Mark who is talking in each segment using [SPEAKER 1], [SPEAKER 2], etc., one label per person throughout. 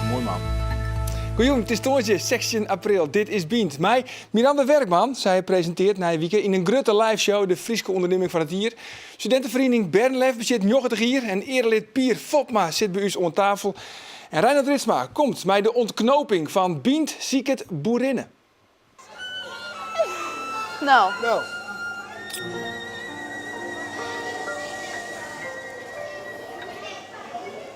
[SPEAKER 1] Moai man. Goejûn, it is tongersdei 16 april. Dit is Bynt. Mei Miranda Werkman. Sy presintearret nije wike yn in grutte liveshow de Fryske ûndernimming fan it jier. Studinteferiening Bernlef bestiet 90 jier en earelid Pier Fopma sit by ús oan tafel. En Reinhard Ritsma komt mei de ûntknoping fan Bynt siket boerinne.
[SPEAKER 2] No.
[SPEAKER 1] No.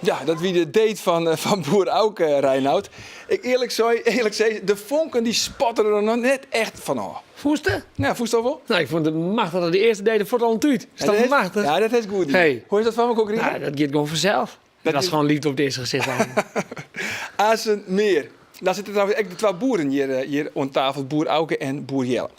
[SPEAKER 1] Ja, dat wie de date fan, eh, fan boer Auke, Reinoud. Ik earlik sei, earlik sei, de fonken dy spatte der noch net echt fan ôf.
[SPEAKER 3] Fûnst?
[SPEAKER 1] Ja, fûnst dat wol?
[SPEAKER 3] No, ik fûn it machtich dat de earste date fuort al in tút. Is dat machtich?
[SPEAKER 1] Ja, dat is goed.
[SPEAKER 3] Hey.
[SPEAKER 1] Hoe is dat foar elkoar krigen?
[SPEAKER 3] Nou, dat giet gewoan fansels. Dat, dat is gewoan leafde op it earste gesicht.
[SPEAKER 1] Assen mear. Dan sitte trouwens ek de twa boeren hjir, eh, hjir oan tafel, boer Auke en boer Jelle.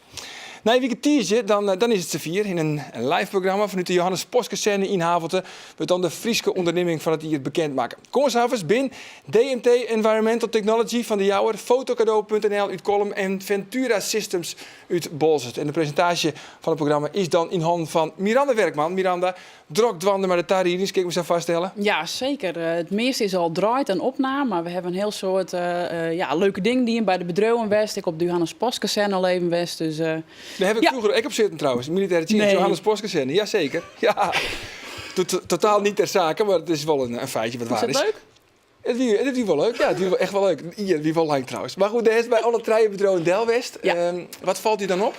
[SPEAKER 1] Nije wike tiisdei, dan, eh, dan is it safier. Yn in live programma fanút de Johannes Postkazerne yn Havelte wurdt dan de Fryske ûndernimming fan it jier bekend makke. Kânshawwers bin DMT Environmental Technology fan De Jouwer, Fotokado.nl út Kollum en Ventura Systems út Boalsert. En de presintaasje fan it programma is dan yn hannen fan Miranda Werkman. Miranda, Drok dwaande mei de tariedings, kin ik my sa foarstelle.
[SPEAKER 2] Ja, seker. Eh, it measte is al draaid en opnaam, mar we hawwe in hiel soad eh, ja, leuke dingen dien by de bedriuwen west. Ek op de Johannes Postkazerne al even west. Dus, uh,
[SPEAKER 1] Dêr haw ik
[SPEAKER 2] ja.
[SPEAKER 1] froeger ek op sitten trouwens, militêre tsjinst,
[SPEAKER 2] Nee.
[SPEAKER 1] Johannes Postkazerne. Jaseker. Ja. Totaal net ter sake, mar it is wol in feitsje wat
[SPEAKER 2] Is
[SPEAKER 1] waar
[SPEAKER 2] dat
[SPEAKER 1] is.
[SPEAKER 2] leuk?
[SPEAKER 1] It wie wol leuk, ja, it wie wol echt wol leuk. Ja, it wie wol lang trouwens. Mar goed, dêr is by alle trije bedriuwen del west.
[SPEAKER 2] Ja.
[SPEAKER 1] Wat falt dy dan op?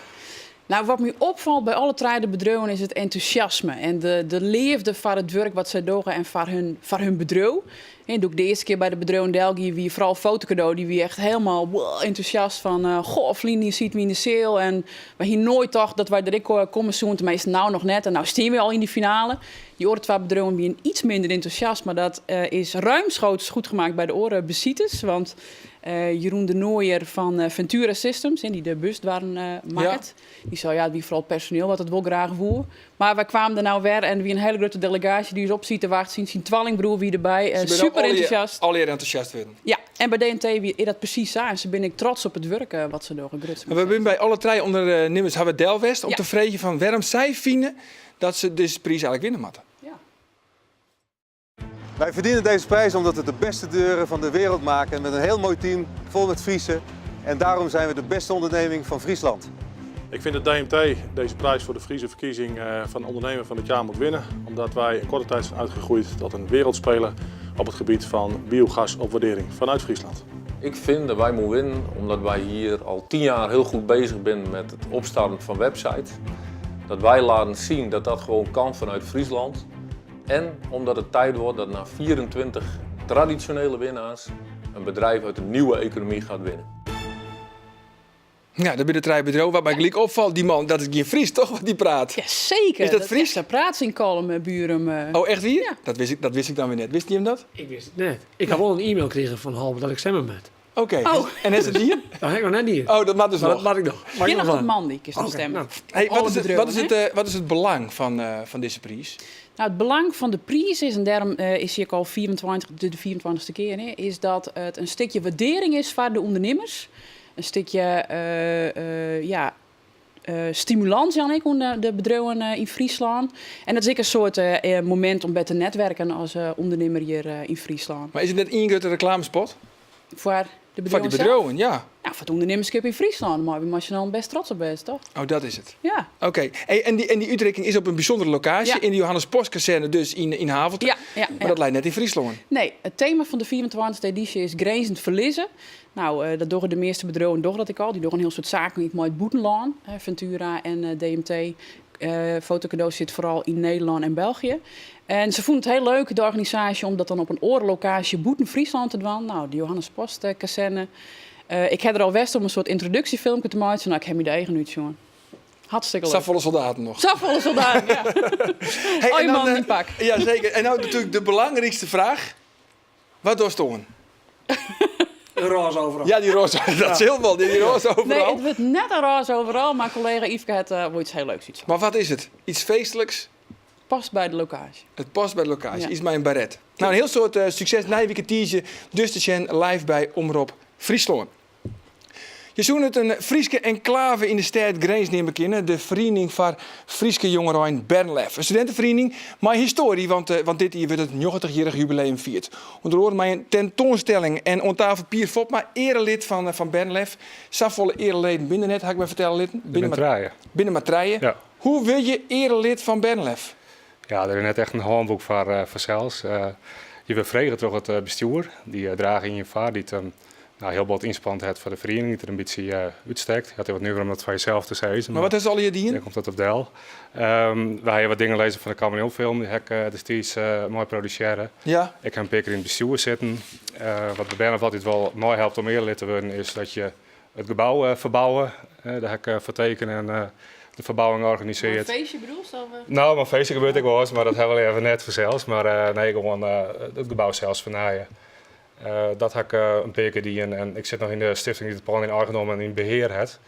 [SPEAKER 2] No, wat my opfalt by alle trije de bedriuwen is it entûsjasme en de leafde foar it wurk wat sy dogge en foar hun bedriuw. En doe't ik de earste kear by de bedriuwen del gie, wie foaral Fotokado, dy wie echt hielendal wow, entûsjast fan uh, goh, ferline jier sieten we yn de seal en we hiene noait tocht dat wy der ek komme soene, teminsten no noch net. En no stean we al yn dy finale. Dy oare twa bedriuwen wiene iets minder entûsjast, mar dat uh, is ruimschoots goed gemaakt by de oare besites. Want uh, Jeroen de Nooijer fan uh, Ventura Systems, dy't de busdoarren makket,
[SPEAKER 1] Ja.
[SPEAKER 2] dy sei ja, it wie foaral personiel wat it wol graach woe. Mar wy kwamen der no wer en der wie in hiele grutte delegaasje dy't ús op siet te wachtsjen. Syn twallingbroer wie derby,
[SPEAKER 1] Se binne
[SPEAKER 2] super
[SPEAKER 1] allegear-
[SPEAKER 2] entûsjast.
[SPEAKER 1] Allegear entûsjast wurden.
[SPEAKER 2] Ja, en by DMT wie is dat presys sa. En se binne ek trots op it wurk wat se dogge. Grut
[SPEAKER 1] Mar we binne by alle trije ûndernimmers hawwe del west om
[SPEAKER 2] Ja.
[SPEAKER 1] te freegjen fan wêrom sy fine dat se dizze priis eigenlik winne moatte.
[SPEAKER 2] Ja.
[SPEAKER 4] Wij verdienen deze prijs omdat we de beste deuren van de wereld maken met een heel mooi team vol met Friezen. En daarom zijn we de beste onderneming van Friesland.
[SPEAKER 5] Ik vind dat DMT deze prijs voor de Friese verkiezing eh, van ondernemer van het jaar moet winnen. Omdat wij in korte tijd zijn uitgegroeid tot een wereldspeler op het gebied van biogasopwaardering vanuit Friesland.
[SPEAKER 6] Ik vind dat wij moeten winnen omdat wij hier al 10 jaar heel goed bezig zijn met het opstarten van websites. Dat wij laten zien dat dat gewoon kan vanuit Friesland. En omdat het tijd wordt dat na 24 traditionele winnaars een bedrijf uit de nieuwe economie gaat winnen.
[SPEAKER 1] Ja, dat binne de trije bedriuwen. Wat my gelyk opfalt, dy man, dat is gjin Fries, toch, wat dy praat?
[SPEAKER 2] Ja, seker.
[SPEAKER 1] Is dat Fries?
[SPEAKER 2] Dat praat yn Kollum, Burum.
[SPEAKER 1] Oh, echt wier?
[SPEAKER 2] Ja.
[SPEAKER 1] Dat wist ik dan wer net. Wist jim dat?
[SPEAKER 3] Ik wist it net. Ik ha wol in e-mail krigen fan Halbe dat ik stimme moat.
[SPEAKER 1] Oké.
[SPEAKER 2] Oh.
[SPEAKER 1] En is it dien?
[SPEAKER 3] Dat ha ik noch net dien.
[SPEAKER 1] Oh, dat moat dus
[SPEAKER 3] Mar dat
[SPEAKER 1] noch.
[SPEAKER 3] moat ik noch. Moat ik
[SPEAKER 2] Hjir
[SPEAKER 3] noch
[SPEAKER 2] noch tot
[SPEAKER 3] dwaan.
[SPEAKER 2] moandei kinst noch
[SPEAKER 3] Oké,
[SPEAKER 2] stimme.
[SPEAKER 3] no.
[SPEAKER 1] Hey,
[SPEAKER 2] Alle
[SPEAKER 1] wat, is het, wat, is
[SPEAKER 2] bedriuwen,
[SPEAKER 1] het, eh, wat is it belang fan, eh, fan dizze priis?
[SPEAKER 2] No, it belang fan de priis is, en dêrom eh, is hy ek al 24, de 24ste kear, hè, is dat it in stikje wurdearring is foar de ûndernimmers. In stikje eh, eh, ja, eh, stimulans jaan ek oan de, de bedriuwen eh, yn Fryslân. En dat is ek in soart eh, eh, momint om better te netwerken as eh, ûndernimmer hjir eh, yn Fryslân.
[SPEAKER 1] Mar is it net ien grutte reklamespot?
[SPEAKER 2] Foar de
[SPEAKER 1] Foar dy
[SPEAKER 2] bedriuwen sels?
[SPEAKER 1] bedriuwen, ja.
[SPEAKER 2] No, foar it ûndernimmerskip yn Fryslân. Meie wy mei syn allen bêst trots op wêze, toch?
[SPEAKER 1] Oh, dat is it.
[SPEAKER 2] Ja.
[SPEAKER 1] Oké. Hey, en dy útrikking is op in bysûndere lokaasje,
[SPEAKER 2] Ja.
[SPEAKER 1] yn de Johannes Postkazerne, dus yn, yn Havelte.
[SPEAKER 2] Ja, ja,
[SPEAKER 1] Mar
[SPEAKER 2] ja.
[SPEAKER 1] dat leit net yn Fryslân.
[SPEAKER 2] Nee, it tema fan de 24e edysje is grinzen ferlizze. No, eh, dat dogge de measte bedriuwen dogge dat ek al. Dy dogge in hiel soad saken ek mei it bûtenlân, hè, Ventura en eh, DMT. Eh Fotokado sit foaral yn Nederlân en België. En se fûnen it hiel leuk, de organisaasje, om dat dan op in oare lokaasje bûten Fryslân te dwaan. No, de Johannes Post eh, kazerne. Eh, ik ha der al west om in soart yntroduksjefilmke te meitsjen. No, ik ha my de eagen útsjoen. Hartstikke leuk.
[SPEAKER 1] Safolle soldaten noch.
[SPEAKER 2] Safolle soldaten, ja.
[SPEAKER 1] Hey,
[SPEAKER 2] Al
[SPEAKER 1] en
[SPEAKER 2] je
[SPEAKER 1] dan,
[SPEAKER 2] mannen
[SPEAKER 1] eh,
[SPEAKER 2] yn pak.
[SPEAKER 1] Ja, seker. En no natuerlik de belangrykste fraach. Wat dochst oan?
[SPEAKER 3] In rôze overal.
[SPEAKER 1] Ja, dy rôze, dat sil wol, dy rôze
[SPEAKER 2] Nee,
[SPEAKER 1] overal.
[SPEAKER 2] it wurdt net in rôze overal, mar kollega Yfke hat eh, wol iets hiel leuks útsocht.
[SPEAKER 1] Mar wat is it? Iets feestliks?
[SPEAKER 2] Past by de lokaasje.
[SPEAKER 1] It past by de lokaasje.
[SPEAKER 2] Ja.
[SPEAKER 1] Iets mei in baret. No, in hiel soad eh, sukses nije wike tiisdei dus te sjen live by Omrop Fryslân. Je soene it in Fryske enklave yn de stêd Grins neame kinne, de Feriening foar Fryske Jongerein Bernlef. In studinteferiening mei histoarje, want eh, want dit jier wurdt it njoggentichjierrich jubileum fierd. Under oaren mei in tentoanstelling en oan tafel Pier Fopma, earelid fan, eh, fan Bernlef. Safolle eareleden binne der net, ha ik my fertelle litten.
[SPEAKER 7] Binne mar trije.
[SPEAKER 1] Binne mar trije.
[SPEAKER 7] Ja.
[SPEAKER 1] Hoe wurd je earelid fan Bernlef?
[SPEAKER 7] Ja, der is net echt in hânboek foar eh, fansels. Eh, je wurde frege troch it eh, bestjoer. Dy drage ien foar dy't nou, hiel bot ynspand hat foar de feriening, dy't der in bytsje útstekt. Hat wat nuver om dat foar jesels te sizzen.
[SPEAKER 1] Mar wat is allegear dien?
[SPEAKER 7] Dêr komt it op del. Um, wy hawwe wat dingen lizzen fan de Kameleonfilm, dy ha ik destiids mei produsearre.
[SPEAKER 1] Ja.
[SPEAKER 7] Ik ha in pear kear yn it bestjoer sitten. Wat by Bernlef altyd wol meihelpt om earelid te wurden, is dat je it gebou ferbouwe. Dêr ha ik foar tekene en de ferbouwing organisearre.
[SPEAKER 2] Mei in feestje bedoelst? Of?
[SPEAKER 7] No, mei in feestje gebeurt ek wolris, mar dat ha we leaver net fansels. Mar nee, gewoan it gebou sels fernije. Dat ha ik in pear kear dien en ik sit noch yn de stifting dy't it pân yn eigendom en yn behear hat.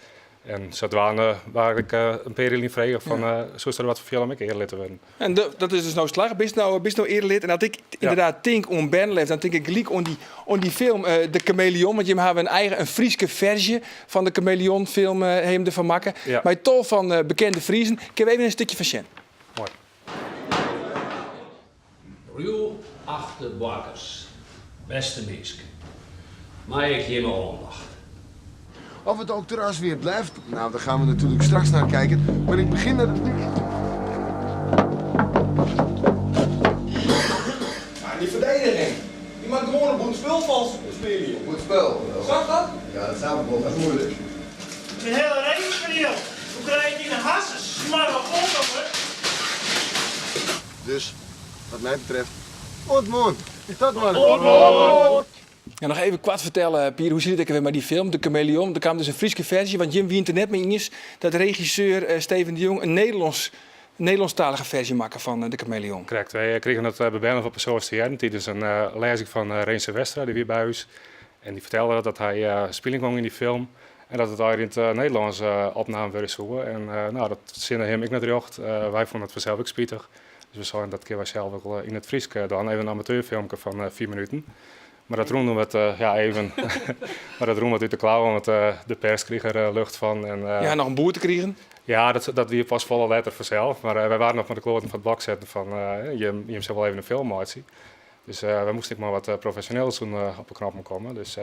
[SPEAKER 7] En sadwaande waard ik in pear jier lyn frege fan, soest der wat foar fiele om ek earelid te wurden?
[SPEAKER 1] En dat is dus no slagge. Bist no, bist no earelid. En as ik ynderdaad tink oan Bernlef, dan tink ik gelyk oan dy, oan dy film De Kameleon. Want jimme hawwe in eigen, in Fryske ferzje fan de Kameleon-film hawwe jimme derfan makke. Mei tal fan bekende Friezen. Kinne we even in stikje fan sjen?
[SPEAKER 7] Moai.
[SPEAKER 8] Rjochte boargers, bêste minsken, mei ik jimme oandacht.
[SPEAKER 9] Of het ook terras weer blijft? Nou, daar gaan we natuurlijk straks naar kijken. Maar ik begin met het nieuws.
[SPEAKER 1] Maar die verdediging, die maakt gewoon een goed spul vals spelen.
[SPEAKER 9] Goed spel.
[SPEAKER 1] Zag dat?
[SPEAKER 9] Ja, dat snap ik wel. Dat is moeilijk.
[SPEAKER 10] De hele race vernield. Hoe krijg je die een hassen smarren op, hoor?
[SPEAKER 9] Dus, wat mij betreft, oant moarn. Tot moarn.
[SPEAKER 1] Ja, noch even koart fertelle, Pier, hoe sit it ek wer mei dy film, De Kameleon? Der kaam dus in Fryske ferzje, want jim wiene it der net mei iens dat regisseur eh, Steven de Jong in Nederlâns, Nederlânsktalige ferzje makke fan eh, De Kameleon.
[SPEAKER 7] Krekt, wy krigen dat by Bernlef op 'e soas te hearren tidens in lêzing fan Rinse Westra, dy wie by ús. En dy fertelde dat hy spyljen gong yn dy film en dat it allegear yn it Nederlânsk opnaam wurde soe. En no, dat sinne him ek net rjocht. Wy fûnen dat fansels ek spitich. Dus we seinen dat kinne wy sels ek wol yn it Frysk dwaan. Even in amateurfilmke fan fiif minuten. Mar dat rûn wat, ja even, mar dat rûn wat út de klauwen, want de pers krige der lucht fan. En,
[SPEAKER 1] Ja, noch in boete krigen?
[SPEAKER 7] Ja, dat wie pas folle letter fansels. Mar wy waarden noch mei de kloaten foar it blok setten fan jim, jim sille wol even in film meitsje. Dus wy moasten ek mei wat profesjoneels op 'e knoppen komme. Dus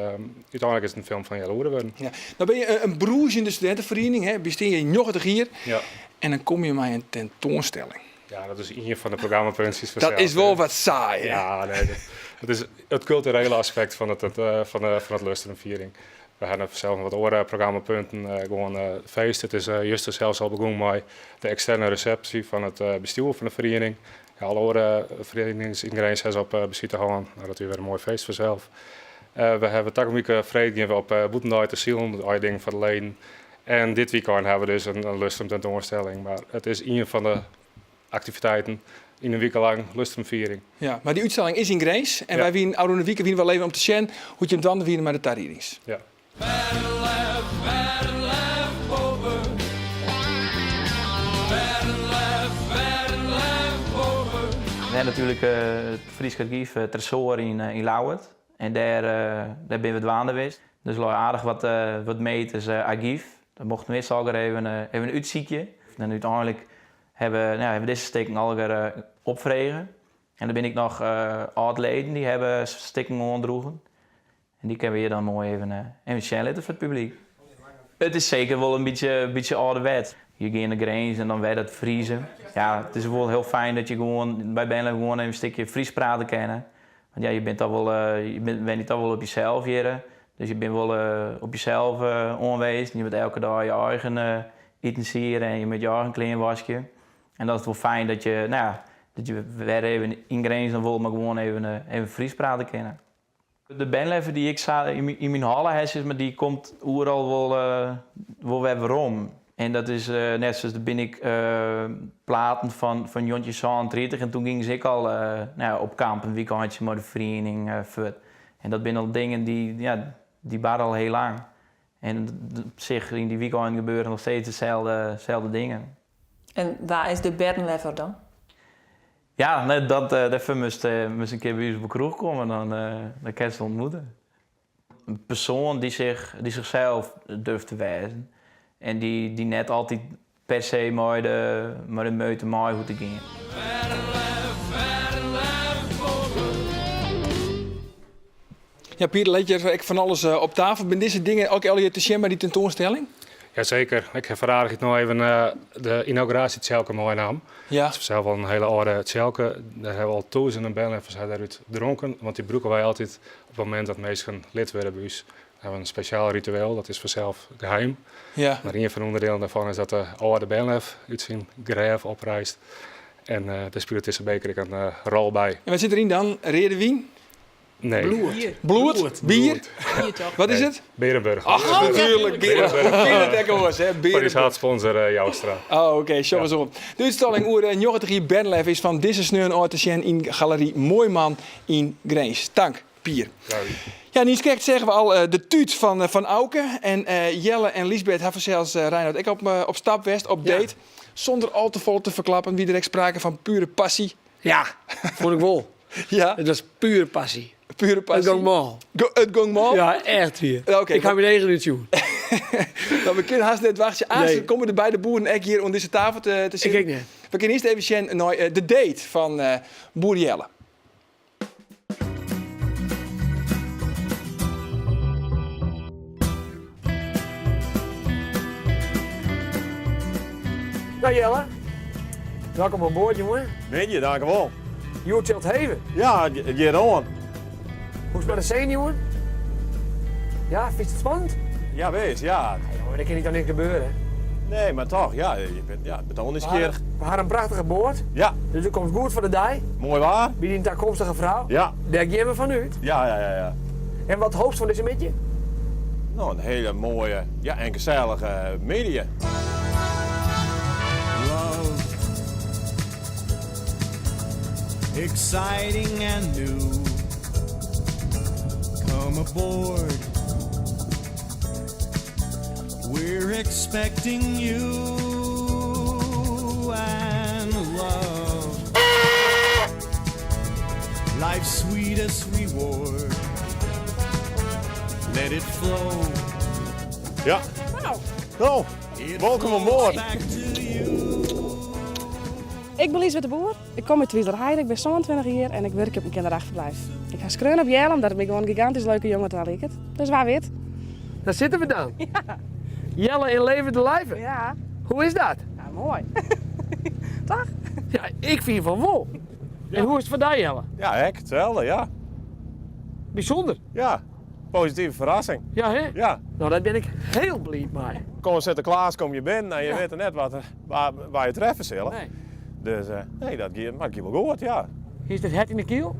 [SPEAKER 7] úteinlik is it in film fan healoere wurden.
[SPEAKER 1] Ja. No binne je in brûzjende studinteferiening, hè? Bestean je 90 jier.
[SPEAKER 7] Ja.
[SPEAKER 1] En dan komme je mei in tentoanstelling.
[SPEAKER 7] Ja, dat is ien fan de programmapuntsjes fansels.
[SPEAKER 1] Dat is wol wat saai, hè?
[SPEAKER 7] Ja, nee, dat is it kulturele aspekt fan it, fan it lustrumfiering. We hawwe fansels noch wat oare programmapunten, gewoan feest. It is juster sels al begûn mei de eksterne resepsje fan it bestjoer fan de feriening. Ja, alle oare ferienings yn Grins ha se op besite hân. No, dat wie wer in moai feest fansels. We hawwe takom wike freed gean we op bûtendei te silen, dat allegear dingen foar de leden. En dit wykein hawwe we dus in lustrumtentoanstelling. Mar it is ien fan de aktiviteiten yn in wike lang lustrumfiering.
[SPEAKER 1] Ja, mar dy útstalling is yn Grins en
[SPEAKER 7] Ja.
[SPEAKER 1] wy wienen ôfrûne wike wiene we al even om te sjen hoe't jim dwaande wiene mei de tariedings.
[SPEAKER 7] Ja.
[SPEAKER 8] Bernlef, Bernlef boppe. Bernlef, Bernlef boppe.
[SPEAKER 11] We ha natuerlik it Frysk Argyf Tresoar yn Ljouwert en dêr dêr binne we dwaande west. Dus lei aardich wat wat meters argyf. Dat mochten we earst allegear even even útsykje. En úteinlik hawwe we no hawwe we dizze stikken allegear opfrege. En der binne ek noch âld-leden dy hawwe stikken oandroegen. En dy kinne we hjir dan moai even even sjen litte foar it publyk. It is seker wol in bytsje bytsje âlderwetsk. Je gean nei Grins en dan wer dat Friezen. Ja, it is wol hiel fijn dat je gewoan by Bernlef gewoan even in stikje Frysk prate kinne. Want ja, je bint toch wol, je bint, wenje toch wol op jesels hjir. Dus je binne wol op jesels oanwezen. Je moat elke dei je eigen iten siere en je moat je eigen klean waskje. En dat is wol fijn dat je, no ja, dat je wer even yn Grins dan wol, mar gewoan even, even Frysk prate kinne. De Bernleffer dy't ik sa yn myn holle ha, sis mar, dy komt oeral wol, wol wer werom. En dat is net sa, der binne ek platen fan fan 1937 en toen gyngen se ek al no ja, op kamp in wykeintsje mei de feriening fuort. En dat binne al dingen dy't, ja, dy barre al hiel lang. En op sich yn dy wykeinen gebeure noch steeds deselde, deselde dingen.
[SPEAKER 12] En wa is de Bernleffer dan?
[SPEAKER 11] Ja, nee, dat, dêrfoar moatst, moatst in kear by ús op 'e kroech komme, dan, dan kinst se ûntmoete. persoan dy't sich, dy't sichsels durft te wêzen en dy't, dy't net altyd per se mei de, mei de meute mei hoecht te gean.
[SPEAKER 1] Ja, Pier, der leit hjir ek fan alles op tafel. Binne dizze dingen ek allegear te sjen by dy tentoanstelling?
[SPEAKER 7] Jazeker. Ik ha foar aardichheid no even de ynauguratiotsjelke meinaam.
[SPEAKER 1] Ja.
[SPEAKER 7] Dat is fansels al in hiele âlde tsjelke. Dêr hawwe al tûzenen Bernleffers ha dêrút dronken, want dy brûke wy altyd op it momint dat minsken lid wurde by ús. We hawwe in spesjaal ritueel, dat is fansels geheim.
[SPEAKER 1] Ja.
[SPEAKER 7] Mar ien fan de ûnderdielen dêrfan is dat de âlde Bernlef út syn grêf opreist. En dêr spilet dizze beker ek in rol by.
[SPEAKER 1] En wat sit deryn dan? Reade wyn?
[SPEAKER 7] Nee.
[SPEAKER 1] Bloed. Bloed? Bier?
[SPEAKER 2] Bier toch?
[SPEAKER 1] Wat is it?
[SPEAKER 7] Berenburg.
[SPEAKER 1] Ach, natuerlik. Berenburg. Kin it ek oars, hè?
[SPEAKER 7] Foar ús haadsponsor eh, Joustra.
[SPEAKER 1] Oh, oké. Okay. Sjoch ris oan. De útstalling oer 90 jier Bernlef is fan dizze sneon ôf te sjen yn Galery Mooiman yn Grins. Tank, Pier. Ja, niiskrekt seagen we al de tút fan, fan Auke. En Jelle en Liesbeth ha fansels Reinoud ek op, op stap west, op date. Sûnder al te folle te ferklappen wie der ek sprake fan pure passy.
[SPEAKER 3] Ja, fûn ik wol.
[SPEAKER 1] Ja?
[SPEAKER 3] It was pure passy.
[SPEAKER 1] Pure passy.
[SPEAKER 3] It gong mâl.
[SPEAKER 1] It gong mâl?
[SPEAKER 3] Ja, echt wier.
[SPEAKER 1] Oké.
[SPEAKER 3] Ik ha myn eagen útsjoen.
[SPEAKER 1] No, we kinne hast net wachtsje. Aanst
[SPEAKER 3] Nee.
[SPEAKER 1] komme de beide boeren ek hjir oan dizze tafel te sitten.
[SPEAKER 3] Ik ek net.
[SPEAKER 1] We kinne earst even sjen nei de date fan boer Jelle.
[SPEAKER 3] Nou Jelle, welkom oan board jongen.
[SPEAKER 13] Middei, dankewol.
[SPEAKER 3] Hjoed sil it heve.
[SPEAKER 13] Ja, it giet oan.
[SPEAKER 3] Hoe is it mei de senuwen? Ja, fynst it spannend?
[SPEAKER 13] Ja, wis, ja.
[SPEAKER 3] Ja, jongen, der kin ek dan niks gebeure.
[SPEAKER 13] Nee, mar toch, ja, je bent, ja, it bent nijsgjirrich.
[SPEAKER 3] We ha in prachtige boat.
[SPEAKER 13] Ja.
[SPEAKER 3] Dus it komt goed foar de dei.
[SPEAKER 13] Moai waar.
[SPEAKER 3] By dyn takomstige frou.
[SPEAKER 13] Ja.
[SPEAKER 3] Dêr gean we fan út.
[SPEAKER 13] Ja, ja, ja, ja.
[SPEAKER 3] En wat hoopst fan dizze middei?
[SPEAKER 13] No, in hiele moaie ja, en gesellige middei.
[SPEAKER 14] Love, exciting and new. Come aboard. We're expecting you and love. Life's sweetest reward. Let it flow.
[SPEAKER 13] Ja. No, wolkom oan board.
[SPEAKER 15] Ik ben Liesbeth de Boer, ik kom út Twizelerheide, ik bin 27 jier en ik wurkje op in kinderachterbliuw. Ik ha skreaun op Jelle omdat it my gewoan in gigantysk leuke jonge taliket. Dus wa wit.
[SPEAKER 3] Daar sitte we dan.
[SPEAKER 15] Ja.
[SPEAKER 3] Jelle in levende lijve.
[SPEAKER 15] Ja.
[SPEAKER 3] Hoe is dat?
[SPEAKER 15] Ja, moai. Toch?
[SPEAKER 3] Ja, ik fyn fan wol. En hoe is it foar dy, Jelle?
[SPEAKER 13] Ja, ek itselde, ja.
[SPEAKER 3] Bysûnder.
[SPEAKER 13] Ja, positive ferrassing.
[SPEAKER 3] Ja, hè?
[SPEAKER 13] Ja.
[SPEAKER 3] No, dêr bin ik hiel bliid mei.
[SPEAKER 13] Kom Sinteklaas, kom je binnen en je
[SPEAKER 3] Ja.
[SPEAKER 13] witte net wat er, wa, wa je treffe sille.
[SPEAKER 3] Nee.
[SPEAKER 13] Dus eh, nee, dat giet, mar it giet wol goed, ja.
[SPEAKER 3] Is it hert yn de kiel?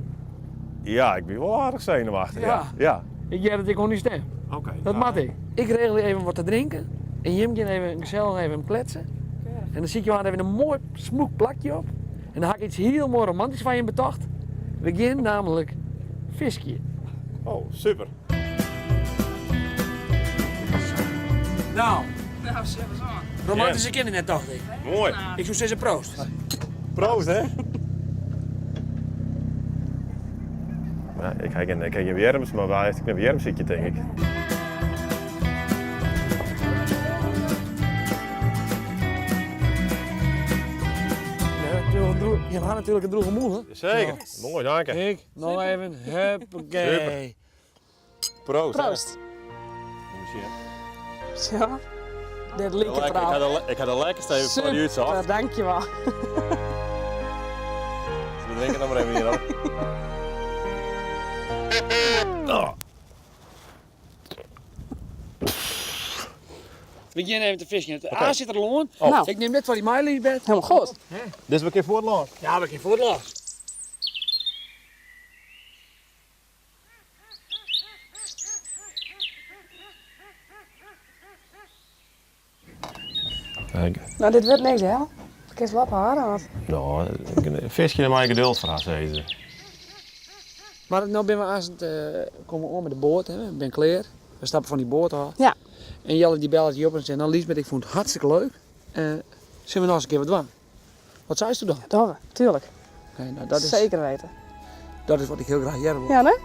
[SPEAKER 13] Ja, ik bin wol aardich senuwachtich, ja.
[SPEAKER 3] Ja.
[SPEAKER 13] Ja.
[SPEAKER 3] Ik hear it ek oan dyn stim.
[SPEAKER 13] Oké.
[SPEAKER 3] Dat
[SPEAKER 13] nou,
[SPEAKER 3] moat ek. Ik regel even wat te drinken en jim gean even gesellich even kletsen. En dan sykje we even in moai smûk plakje op. En dan ha ik iets hiel moai romantysk foar jim betocht. We gean namelijk fiskje.
[SPEAKER 13] Oh, super.
[SPEAKER 3] Nou,
[SPEAKER 2] Nou, zeg eens aan.
[SPEAKER 3] romantysker kin it net, tocht ik.
[SPEAKER 13] Moai.
[SPEAKER 3] Ik soe sizze proost.
[SPEAKER 13] Proost, hè? Ja, ik ha gjin, ik ha gjin wjirms, mar wa heeft in wjirmsykje, tink ik.
[SPEAKER 3] Je ha natuerlik in drûge mûle.
[SPEAKER 13] Zeker. Moai, dank je.
[SPEAKER 3] Ik, noch even, huppakee.
[SPEAKER 13] Super. Proost. hè.
[SPEAKER 15] Proost.
[SPEAKER 13] Moet je zien.
[SPEAKER 15] Zo. Dit liket
[SPEAKER 13] Lekker. Ik
[SPEAKER 15] erop.
[SPEAKER 13] ha de, ik ha de lekkerste even foar dy útsocht.
[SPEAKER 15] Super, dankjewel.
[SPEAKER 13] We drinke noch mar even hjir op. Oh.
[SPEAKER 3] We gean even te fiskjen. It aas sit der al oan.
[SPEAKER 15] Oh.
[SPEAKER 3] Ik nim dit foar dy mei, Liesbeth.
[SPEAKER 15] Helemaal goed.
[SPEAKER 13] Dus we kinne fuort los.
[SPEAKER 3] Ja, we kinne fuort los.
[SPEAKER 15] No, dit wurdt niks, hè? Kinst wol ophâlde, want...
[SPEAKER 13] No, fiskje mei geduld foar har, sizze se.
[SPEAKER 3] Mar no binne we aanst komme oan mei de boat, hè. We binne klear. We stappe fan dy boat ôf.
[SPEAKER 15] Ja.
[SPEAKER 3] En Jelle dy bellet dy op en seit, no Liesbeth, ik fûn it hartstikke leuk. Sille we noch ris in kear wat dwaan? Wat seisto dan?
[SPEAKER 15] Dogge we, tuerlik.
[SPEAKER 3] Oké, no, dat is,
[SPEAKER 15] Seker wite.
[SPEAKER 3] dat is wat ik hiel graach hearre wol.
[SPEAKER 15] Ja, ne?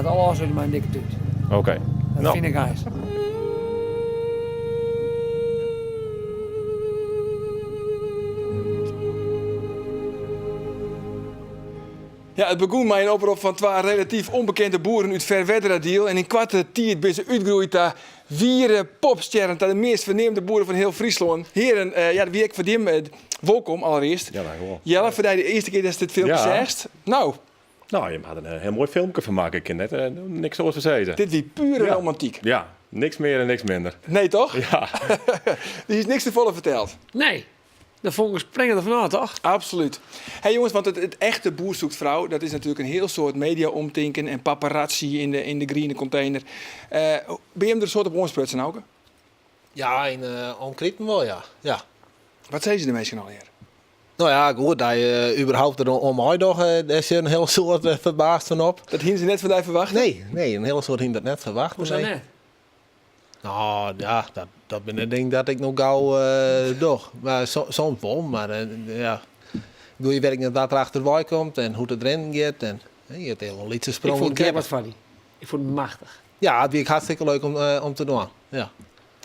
[SPEAKER 3] moatte al ôfslute mei in dikke tút.
[SPEAKER 13] Oké.
[SPEAKER 3] Dat
[SPEAKER 13] No.
[SPEAKER 3] fyn ik eins.
[SPEAKER 1] Ja, it begûn mei in oprop fan twa relatyf ûnbekende boeren út Ferwerderadiel en yn koarte tiid binne se útgroeid ta wiere popstjerren, ta de meast ferneamde boeren fan hiel Fryslân. Hearen, ja, dat wie ek foar jim wolkom allerearst.
[SPEAKER 13] Ja, dankjewol.
[SPEAKER 1] Jelle, foar dy de earste kear datst dit filmke
[SPEAKER 13] Ja.
[SPEAKER 1] seachst. No.
[SPEAKER 13] No, jim ha der in hiel moai filmke fan makke. Ik kin net niks oars fan sizze.
[SPEAKER 1] Dit wie pure romantyk.
[SPEAKER 13] Ja, niks mear en niks minder.
[SPEAKER 1] Nee, toch?
[SPEAKER 13] Ja.
[SPEAKER 1] Der is niks te folle ferteld.
[SPEAKER 3] Nee. De vonken springe der fanôf, toch?
[SPEAKER 1] Absoluut. Hey jongens, want it echte Boer zoekt vrouw, dat is natuerlik in hiel soad media-omtinken en paparazzi yn de, yn de griene container. Uh, binne jim der in soad op oansprutsen, Auke?
[SPEAKER 16] Ja, yn uh, omkriten wol, ja. ja.
[SPEAKER 1] Wat sizze de minsken allegear?
[SPEAKER 16] No ja, goed, dat je überhaupt der oan meidogge, dêr sit in hiel soad uh, ferbaasd fan op.
[SPEAKER 1] Dat hiene se net fan dy ferwachte?
[SPEAKER 16] Nee, nee, in hiele soad hiene dat net ferwachte.
[SPEAKER 3] Hoe
[SPEAKER 16] nee.
[SPEAKER 3] net?
[SPEAKER 16] No, ja, dat, dat binne dingen dat ik no gau uh, doch. Mar so, soms wol, mar uh, ja. Ik bedoel, je wit net wat der achterwei komt en hoe't it rinnen giet. En, je hebt hiel in lytse sprong.
[SPEAKER 3] Ik fûn it wat foar dy. Ik fûn it machtich.
[SPEAKER 16] Ja, it wie hartstikke leuk om, uh, om te dwaan. Ja.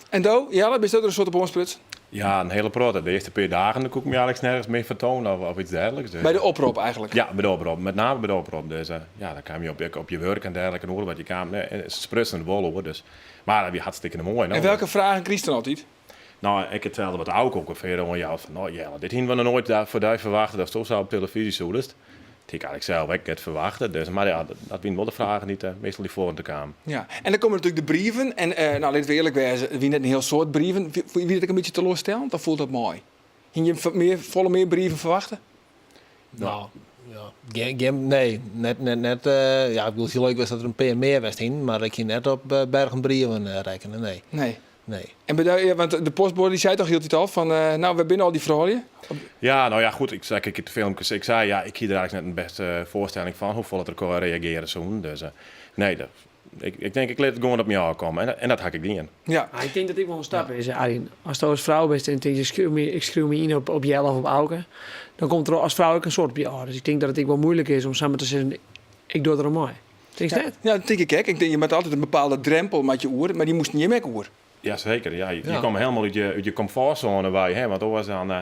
[SPEAKER 1] En do, Jelle, bist der in soad op oansprutsen?
[SPEAKER 13] Ja, in hiele protte. De earste pear dagen dan koe ik my eigentlik nergens mear fertoane of, of iets dergelijks. Dus,
[SPEAKER 1] By de oprop eigentlik?
[SPEAKER 13] Ja, by de oprop. Met name by de oprop. Dus uh, ja, dan kaam je op, op je wurk en dergelijke en oer wat je kaam. Nee, se sprutsen der wol oer. Dus. Mar dat wie hartstikke moai. No.
[SPEAKER 1] En welke fragen krijst dan altyd?
[SPEAKER 13] No, ik itselde wat Auke ûngefear oanjout. Fan, no Jelle, dit hiene we noch noait foar dy ferwachte datsto sa op televyzje soest. Dat hie ik eigentlik sels ek net ferwachte. Dus, mar ja, dat, dat wiene wol de fragen dy't uh, meastal nei foaren te kamen.
[SPEAKER 1] Ja, en dan komme natuerlik de brieven. En uh, no, litte we earlik wêze, it wie net in hiel soad brieven. Wie dat ek in bytsje teloarstellend of foel dat mei? Hiene jim mear, folle mear brieven ferwachte?
[SPEAKER 16] No, ja. Gjin, gjin, nee, net, net, net, uh, ja, ik bedoel, it hie leuk west dat der in pear mear west hiene, mar ik hie net op uh, bergen brieven uh, rekkene, nee.
[SPEAKER 1] Nee.
[SPEAKER 16] Nee.
[SPEAKER 1] En by ja, want de postboade dy sei toch hieltyd al fan, uh, no, wêr binne al dy froulju?
[SPEAKER 13] Ja, no ja, goed, ik sei ik de filmkes, ik sei, ja, ik hie der eigentlik net in bêste foarstelling fan hoefolle der reagearje soene. Dus uh, nee, dat, ik, ik tink ik lit it gewoan op my ôfkomme en, en dat ha ik dien.
[SPEAKER 1] Ja.
[SPEAKER 3] Ik tink dat ek wol in stap is, Arjen. Asto as frou bist en tinkst, ik skriuw my, ik skriuw my yn op, op Jelle of op Auke, dan komt der as frou ek in soad op je ôf. Dus ik tink dat it ek wol muoilik is om samar te sizzen, ik doch der oan mei. Tinkst
[SPEAKER 1] Ja,
[SPEAKER 3] net?
[SPEAKER 1] ja, dat tink ik ek. Ik tink, je moatte altyd in bepaalde drempel moat je oer, mar dy moasten jim ek oer.
[SPEAKER 13] Ja, seker. Ja, je,
[SPEAKER 16] Ja.
[SPEAKER 13] je komme hielendal út je komfortzone wei, hè, want oars dan, uh,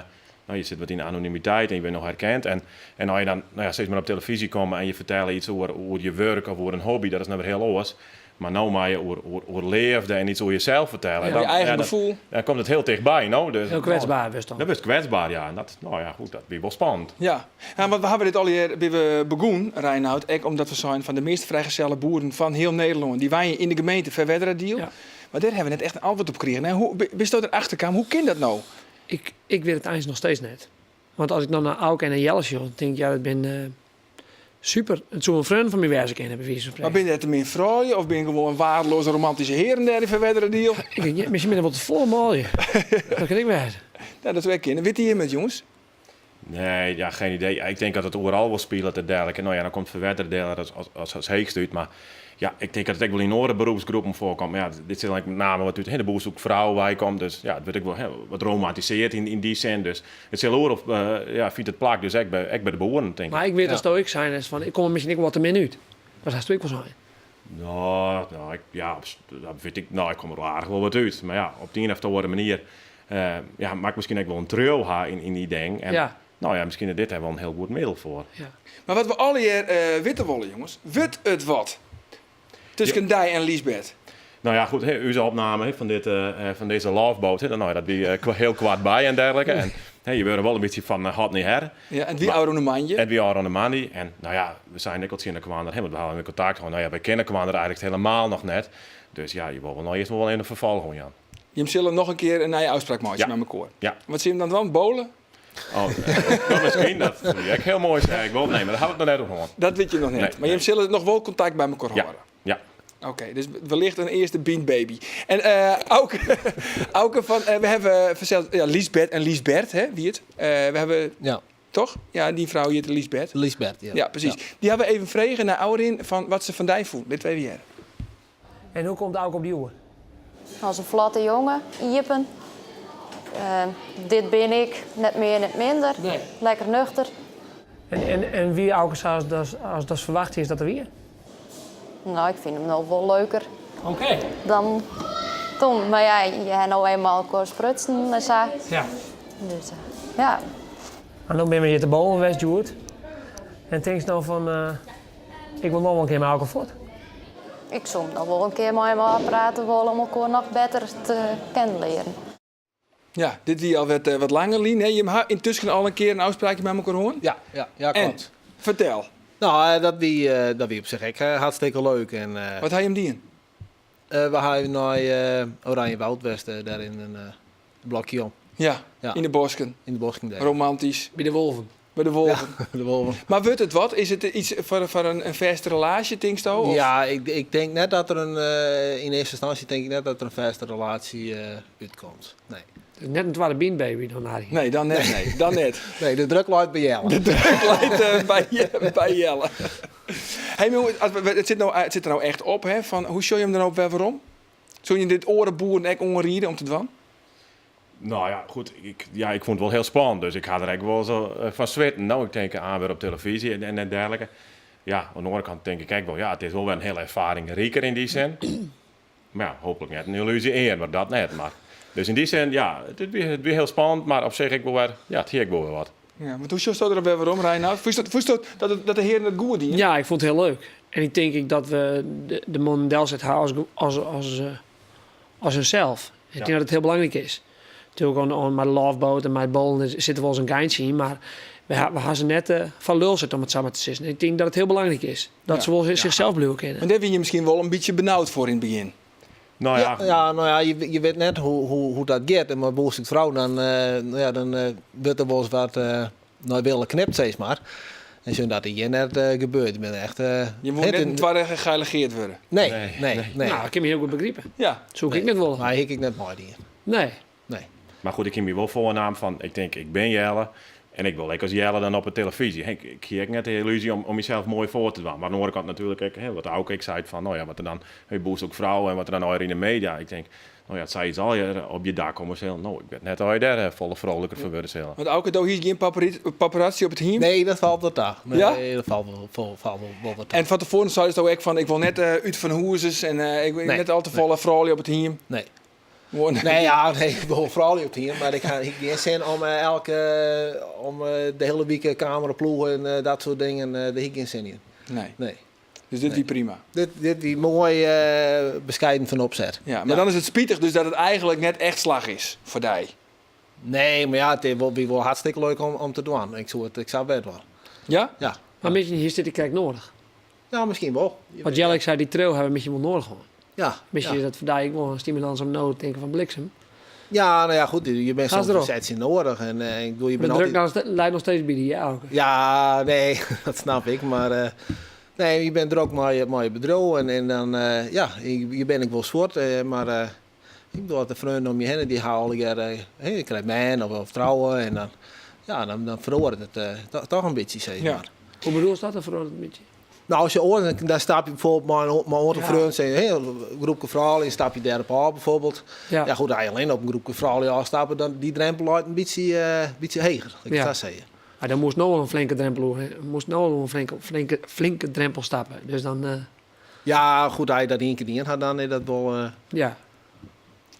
[SPEAKER 13] no, je sitte wat yn de anonimiteit en je binne noch herkend. En, en as je dan no ja, sis mar op televyzje komme en je fertelle iets oer, oer je wurk of oer in hobby, dat is no wer hiel oars. Mar no moatte je oer, oer, oer leafde en iets oer jesels fertelle.
[SPEAKER 1] Ja,
[SPEAKER 13] Dan,
[SPEAKER 1] je eigen
[SPEAKER 13] ja, dan,
[SPEAKER 1] gefoel.
[SPEAKER 13] dan komt it hiel tichtby, no? Dus,
[SPEAKER 3] Hiel kwetsber wurdst dan.
[SPEAKER 13] Dan wurdst kwetsber, ja. En dat, no ja, goed, dat wie wol spannend.
[SPEAKER 1] Ja. ja, want we hawwe dit allegear binne we begûn, Reinoud, ek omdat we seinen fan de meast frijgeselle boeren fan hiel Nederlân, dy wenje yn de gemeente Ferwerderadiel.
[SPEAKER 3] Ja.
[SPEAKER 1] Mar dêr hawwe we net echt in antwurd op krigen. En hoe bisto der achter kaam? Hoe kin dat no?
[SPEAKER 3] Ik, ik wit it eins noch steeds net. Want as ik dan nei Auke en nei Jelle sjoch, dan tink ik, ja, dat binne uh, super. It soe in freon fan my wêze kinne, by wize fan
[SPEAKER 1] Mar
[SPEAKER 3] spreken.
[SPEAKER 1] binne der te min froulju of binne gewoan waardeloze romantyske hearen dêr yn Ferwerderadiel?
[SPEAKER 3] Ik weet net, miskien binne der wol te folle manlju. dat kin ek wêze.
[SPEAKER 1] Ja, dat soe ek kinne. Witte jim it, jonges?
[SPEAKER 13] Nee, ja, geen idee. Ja, ik denk dat it oeral wol spilet en dergelijke. No ja, dan komt Ferwerderadiel as, as, as, as heechste út. Mar ja, ik tink dat it ek wol yn oare beroepsgroepen foarkomt. Mar ja, dit sit dan met name wat út hè, de Boer zoekt vrouw weikomt. Dus ja, it wurdt ek wol hè, wat romantisearre yn, yn dy sin. Dus it sil oeral, uh, ja, fynt it plak, dus ek by, ek by de boeren, tink ik.
[SPEAKER 3] Mar ik wit
[SPEAKER 16] Ja.
[SPEAKER 3] datsto ek sein hast fan, ik kom der miskien ek wol wat te min út. Dat hasto ek wol sein.
[SPEAKER 13] No, no, ik, ja, op, dat wit ik. No, ik kom der wol aardich wol wat út. Mar ja, op de ien of oare manier uh, ja, moat ik miskien ek wol in triuw ha yn, yn dy ding. En,
[SPEAKER 3] Ja.
[SPEAKER 13] No ja, miskien is dit dêr wol in hiel goed middel foar.
[SPEAKER 3] Ja.
[SPEAKER 1] Mar wat we allegear uh, witte wolle, jonges, wurdt it wat tusken dy en Liesbeth?
[SPEAKER 13] No ja, goed, hè, ús opname hè, fan, dit, uh, fan dizze loveboat, hè, no, dat wie uh, hiel koartby en dergelijke. En hè, je wurde wol in bytsje fan uh, hot nei her.
[SPEAKER 1] Ja, en wie ôfrûne moandei?
[SPEAKER 13] En wie ôfrûne moandei. En no ja, we seinen ek al tsjin elkoar, hè, want we hawwe in kontakt hân. No ja, wy kenne elkoar eigentlik hielendal noch net. Dus ja, je wolle wol no earst wol even in ferfolch oan jaan.
[SPEAKER 1] Jim sille noch in kear in nije ôfspraak meitsje
[SPEAKER 13] Ja.
[SPEAKER 1] mei mekoar.
[SPEAKER 13] Ja.
[SPEAKER 1] Wat sille jim dan dwaan? Bowle?
[SPEAKER 13] Oh, no, miskien, dat soe ek hiel moai wêze. Ik wol, nee, mar dêr hawwe we it noch net oer hân.
[SPEAKER 1] Dat witte je noch net.
[SPEAKER 13] Nee,
[SPEAKER 1] mar jim
[SPEAKER 13] nee.
[SPEAKER 1] sille noch wol kontakt by mekoar
[SPEAKER 13] Ja.
[SPEAKER 1] hâlde?
[SPEAKER 13] Ja.
[SPEAKER 1] Oké, dus wellicht in earste baby. En uh, Auke, Auke van, uh, we hawwe fansels, ja, Liesbeth en Liesbert, hè, wie it? Uh, we hawwe,
[SPEAKER 16] Ja.
[SPEAKER 1] toch? Ja, dy frou hjit Liesbeth.
[SPEAKER 16] Liesbeth, ja.
[SPEAKER 1] Ja, presys. Dy hawwe we even frege nei ôfrin fan wat se fan dy fûn. Litte we even hearre.
[SPEAKER 3] En hoe komt Auke op dy oer?
[SPEAKER 17] As in flotte jonge, iepen. Uh, dit bin ik, net mear, net minder.
[SPEAKER 3] Nee.
[SPEAKER 17] Lekker nuchter.
[SPEAKER 3] En, en, en wie Auke sa as, as, as dat ferwachte is dat er wie?
[SPEAKER 17] No, ik fyn him no wol leuker.
[SPEAKER 3] Oké.
[SPEAKER 17] Dan toen. Mar ja, je ha no eenmaal elkoar sprutsen en sa.
[SPEAKER 3] Ja.
[SPEAKER 17] Dus ja.
[SPEAKER 3] Mar no binne we hjir te bowlen west hjoed. En tinkst no fan, ik wol noch wol in kear mei Auke fuort?
[SPEAKER 17] Ik soe noch wol in kear mei him ôfprate wolle om elkoar noch better te kennen learen.
[SPEAKER 1] Ja, dit wie al wat, wat langer lyn. Hè? Jim ha yntusken al in kear in ôfspraakje mei elkoar hân?
[SPEAKER 16] Ja, ja, ja kloppet.
[SPEAKER 1] En, fertel.
[SPEAKER 16] No, dat wie, dat wie op sich ek hartstikke leuk. En,
[SPEAKER 1] Wat ha jim dien?
[SPEAKER 16] We ha nei Oranjewoud west, dêr yn in blokje om.
[SPEAKER 1] Ja, yn de bosken.
[SPEAKER 16] Yn de bosken dêr.
[SPEAKER 1] Romantysk.
[SPEAKER 3] By de wolven.
[SPEAKER 1] By de wolven.
[SPEAKER 16] Ja, de wolven.
[SPEAKER 1] Mar wurdt it wat? Is it yts foar in fêste relaasje, tinksto? Of?
[SPEAKER 16] Ja, ik tink net dat der in, yn earste ynstânsje tink ik net dat der in fêste relaasje útkomt. Nee.
[SPEAKER 3] Dus net in twadde Bynt-baby dan, Harry?
[SPEAKER 1] Nee, dan net. Nee, dan net.
[SPEAKER 16] Nee, de druk leit by Jelle.
[SPEAKER 1] De druk leit by Jelle. Hey, jongens, it sit, no, it sit der no echt op, hè, fan, hoe sjogge jim der no wer werom? Soene je dit oare boeren ek oanriede om te dwaan?
[SPEAKER 13] No ja, goed, ik, ja, ik fûn it wol hiel spannend, dus ik ha der ek wol sa fan switten. No, ik tink oan wer op telefyzje en dergelijke. Ja, oan de oare kant tink ik ek wol, ja, it is wol wer in hiele erfaring riker yn dy sin. Mar ja, hooplik net in illusie ear, mar dat net. Mar, dus yn dy sin, ja, it wie hiel spannend, mar op sich ek wol wer, ja, it hie ek wol wer wat.
[SPEAKER 1] Ja, want hoe sjochsto der wer werom, Reinoud? Fûnst dat de hearen it goed dienen?
[SPEAKER 3] Ja, ik fûn it hiel leuk. En ik tink ek dat we de mannen delset ha as hunsels. Ik tink dat it hiel belangryk is. Natuerlik oan mei de Love Boat en mei it bowlen sit der wolris in geintsje yn, mar we ha se net foar lul set om it sa mar te sizzen. Ik tink dat it hiel belangryk is dat se wol sichsels bliuwe kinne.
[SPEAKER 1] En dêr wie je miskien wol in bytsje benaud foar yn it begjin.
[SPEAKER 13] No ja.
[SPEAKER 16] Ja, no ja, je wit net hoe't dat giet. En mei Boer Zoekt Vrouw dan, no ja, dan wurdt der wolris wat nei wille knipt, sis mar. En sjoen dat it hjir net gebeurt. Je binne echt.
[SPEAKER 1] Je wolle net in twadde Geile Geert wurde.
[SPEAKER 16] Nee, nee, nee.
[SPEAKER 3] No, ik kin my hiel goed begripe.
[SPEAKER 1] Ja.
[SPEAKER 3] Soe ik ek net wolle.
[SPEAKER 16] Mar hie ik ek net meidien.
[SPEAKER 3] Nee.
[SPEAKER 16] Nee.
[SPEAKER 13] Mar goed, ik hie my wol foarnaam fan, ik tink, ik bin Jelle en ik wol ek as Jelle dan op 'e telefyzje. Ik hie ek net de illusie om mysels moai foar te dwaan. Mar oan de oare kant natuerlik ek, wat Auke ek seit fan, no ja, wat der dan, Boer Zoekt Vrouw en wat der dan allegear yn de media. Ik tink, no ja, it sei iets allegear op je dak komme sil. No, ik wit net oft je dêr folle frolijker fan wurde sille.
[SPEAKER 1] Want Auke, do hiest gjin paparazzi op it hiem?
[SPEAKER 16] Nee, dat falt wol ta. Nee,
[SPEAKER 1] Ja?
[SPEAKER 16] dat falt wol wat ta.
[SPEAKER 1] En fan tefoaren seidest do ek fan, ik wol net út fan hûs en ik wol net al te folle froulju op it hiem?
[SPEAKER 16] Nee.
[SPEAKER 1] Gewoan-
[SPEAKER 16] Nee, ja, nee, ik wol froulju op it hiem, mar ik ha gjin sin om elke, om de hiele wike kameraploegen en dat soart dingen, dêr hie ik gjin sin yn.
[SPEAKER 1] Nee.
[SPEAKER 16] Nee.
[SPEAKER 1] Dus dit wie prima?
[SPEAKER 16] Dit wie moai beskeiden fan opset.
[SPEAKER 1] Ja, mar dan is it spitich dus dat it eigenlik net echt slagge is foar dy.
[SPEAKER 16] Nee, mar ja, it is wol, wie wol hartstikke leuk om te dwaan. Ik soe it ek sa wer dwaan.
[SPEAKER 1] Ja?
[SPEAKER 16] Ja.
[SPEAKER 3] Mar miskien hiest dit krekt nedich.
[SPEAKER 16] Ja, miskien wol.
[SPEAKER 3] Want Jelle, ik sei, dy treau ha we miskien wol nedich hân.
[SPEAKER 16] Ja,
[SPEAKER 3] Miskien
[SPEAKER 16] ja.
[SPEAKER 3] is dat foar dy ek wol in stimulans om no te tinken fan bliksem.
[SPEAKER 16] Ja, no ja, goed, je bent
[SPEAKER 3] Ga
[SPEAKER 16] soms
[SPEAKER 3] erop.
[SPEAKER 16] een setje nodig. En ik bedoel, je
[SPEAKER 3] De
[SPEAKER 16] bent
[SPEAKER 3] druk
[SPEAKER 16] altijd...
[SPEAKER 3] nou leit noch steeds by dy, ja, Auke.
[SPEAKER 16] Ja, nee, dat snap ik. Mar eh, nee, je bent drok mei je bedriuw en dan, ja, je bent ek wol soart, mar ik bedoel, as de freonen om je hinne, dy ha allegear, je krije bern of trouwe en dan, ja, dan feroaret it toch in bytsje, sis
[SPEAKER 1] Ja.
[SPEAKER 16] mar.
[SPEAKER 3] Hoe bedoelst dat, dan feroaret it in bytsje?
[SPEAKER 16] No, as je oars, dan stap je bijvoorbeeld mei in oantal
[SPEAKER 3] Ja.
[SPEAKER 16] freonen, say, hey, in groepke froulju, stap je dêrop ôf bijvoorbeeld.
[SPEAKER 3] Ja.
[SPEAKER 16] Ja, goed, as je allinne op in groepke froulju ôfstappe, dan dy drempel leit in bytsje heger, laat ik
[SPEAKER 3] Ja.
[SPEAKER 16] it sa sizze.
[SPEAKER 3] Mar dan moast no al in flinke drempel oer, hè. Moast no al in flinke, flinke drempel stappe. Dus dan,
[SPEAKER 16] Ja, goed, as je dat ien kear dien ha, dan is dat wol,
[SPEAKER 3] Ja.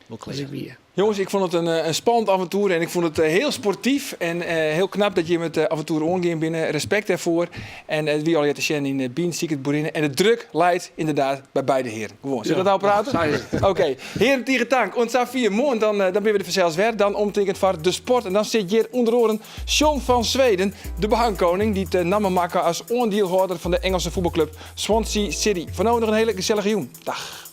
[SPEAKER 16] wol
[SPEAKER 3] Dat is
[SPEAKER 16] klear.
[SPEAKER 3] ek wier.
[SPEAKER 1] Jongens, ik fûn it in spannend aventoer en ik fûn it hiel sportyf en hiel knap dat jim it aventoer oangien binne. Respekt dêrfoar. En it wie allegear te sjen yn Bynt Siket Boerinne. En de druk leit ynderdaad by beide hearen. Gewoan. Sille we dat no prate?
[SPEAKER 3] Sa is it.
[SPEAKER 1] Oké. Hearen, tige tank. Oant safier. Moarn dan binne we der fansels wer. Dan omtinken foar de sport. En dan sit hjir ûnder oaren John van Zweden, de behangkoning, dy't namme makke as oandielhâlder fan de Engelse fuotbalklup Swansea City. Foar no noch in hiele gesellige jûn. Dag.